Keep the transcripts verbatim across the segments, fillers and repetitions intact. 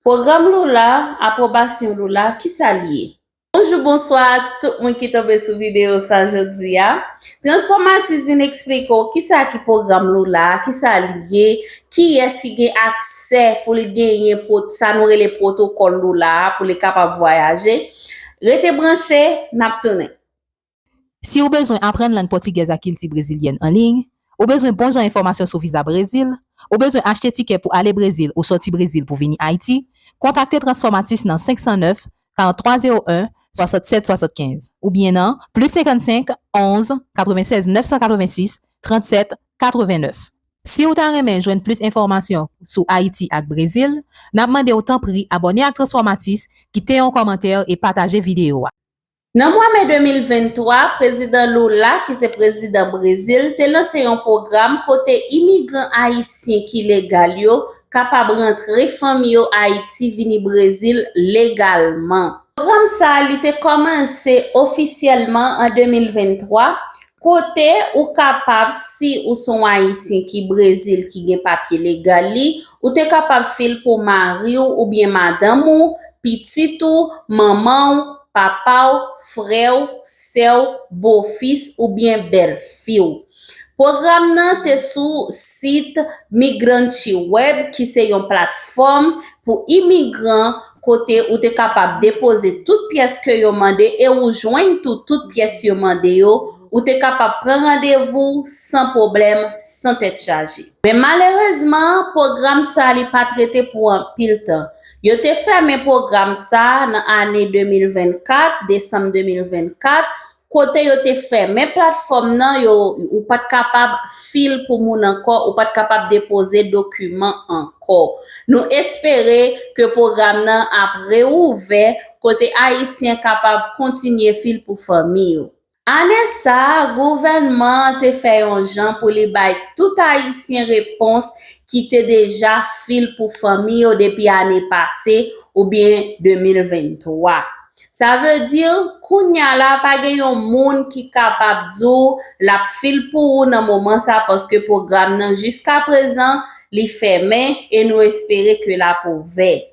Pwogram Lula, apwobasyon Lula, kisa l ye? Bonjou, bonswa tout moun ki tonbe sou videyo sa jodi a. Transformatis vin eksplike w kisa ki pwogram Lula, kisa li ye, kiyès ki gen aksè pou li genyen pwo-, sa nou rele pwotokòl Lula a pou li kapab vwayaje. Rete branche, n ap tounen. Si ou bezwen aprann lang pòtigèz ak kilti brezilyèn an liy, ou bezwen bon jan enfòmasyon sou viza Brezil, ou bezwen achte tikè pou ale Brezil ou sòti Brezil pou vini Ayiti, kontakte Transformatis nan senk san nèf, karant twa zewo en, swasannsèt swasannkenz, oubyen nan plis senkannsenk, onz, katrevennsèz, nèf san katrevensis, trannsèt, katrevennèf. Si w ta renmen jwenn plis enfòmasyon sou Ayiti ak Brezil, n ap mande w tanpri abòne ak Transformatis, kite yon kòmantè e pataje videyo a. Nan mwa me de mil venntwa, Prezidan Lula, ki se prezidan Brezil, te lanse yon pwogram kote imigran ayisyen ki legal yo kapab rantre fanmi yo Ayiti vini Brezil legalman. Pwogram sa a, li te kòmanse ofisyèlman an de mil venntwa, kote ou kapab, si ou se yon Ayisyen ki Brezil ki gen papye legal li, ou te kapab fil pou mari w oubyen madanm ou, pitit ou, manman w, papa w, frè w, sè w, bofis oubyen bèlfi w. Pwogram nan te sou sit Migrante Web, ki se yon platfòm pou imigran, kote ou te kapab depoze tout pyès ke yo mande e ou jwenn tou tout pyès yo mande yo. Ou te kapab pran randevou san pwoblèm, san tèt chaje. Men malerezman, pwogram sa li pa t rete pou anpil tan. Yo te fèmen pwogram sa nan ane de mil vennkat, desanm de mil vennkat, kote yo te fèmen platfòm nan, yo, ou pa t kapab fil pou moun ankò, ou pa t kapab depoze dokiman ankò. Nou espere ke pwogram nan ap reouvè, kote Ayisyen kapab kontinye fil pou fanmi yo. Ane sa a, gouvènman an te fè yon jan pou li bay tout Ayisyen repons ki te deja fil pou fanmi yo depi ane pase oubyen de mil venntwa. Sa vle di, kounye a la, pa gen yon moun ki kapab di w l ap fil pou ou nan moman sa, paske pwogram nan jiskaprezan, li fèmen e nou espere ke l ap ouvè.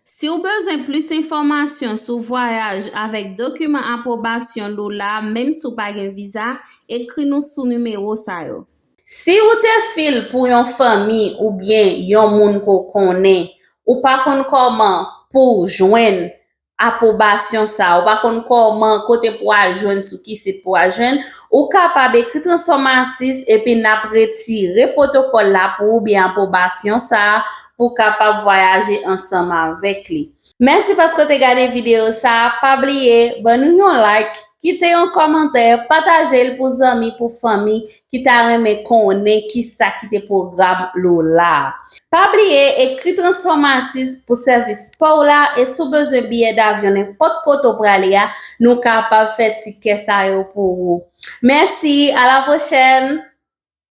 Si w bezwen plis enfòmasyon sou vwayaj avèk dokiman apwobasyon Lula, menm si w pa gen viza, ekri nou sou nimewo sa yo. Si w te fil pou yon fanmi oubyen yon moun ke w konnen, ou pa konn kòman pou w jwenn apwobasyon sa, ou pa konn kòman, kote pou w al jwenn, sou ki sit pou w al jwenn, ou kapab ekri Transformatis epi n ap retire pwotokòl la pou ou oubyen apwobasyon sa a pou w kapab vwayaje ansanm avèk li. Mèsi paske w te gade videyo sa a. Pa bliye, ban nou yon like, kite yon kòmantè, pataje l pou zanmi, pou fanmi ki ta renmen konnen kisa ki te pwogram Lula a. Pa bliye, ekri Transformatis pou sèvis pa w la, e si w bezwen biyè davyon nenpòt kote w prale a, nou kapab fè tikè sa yo pou ou. Mèsi, a la pwochèn!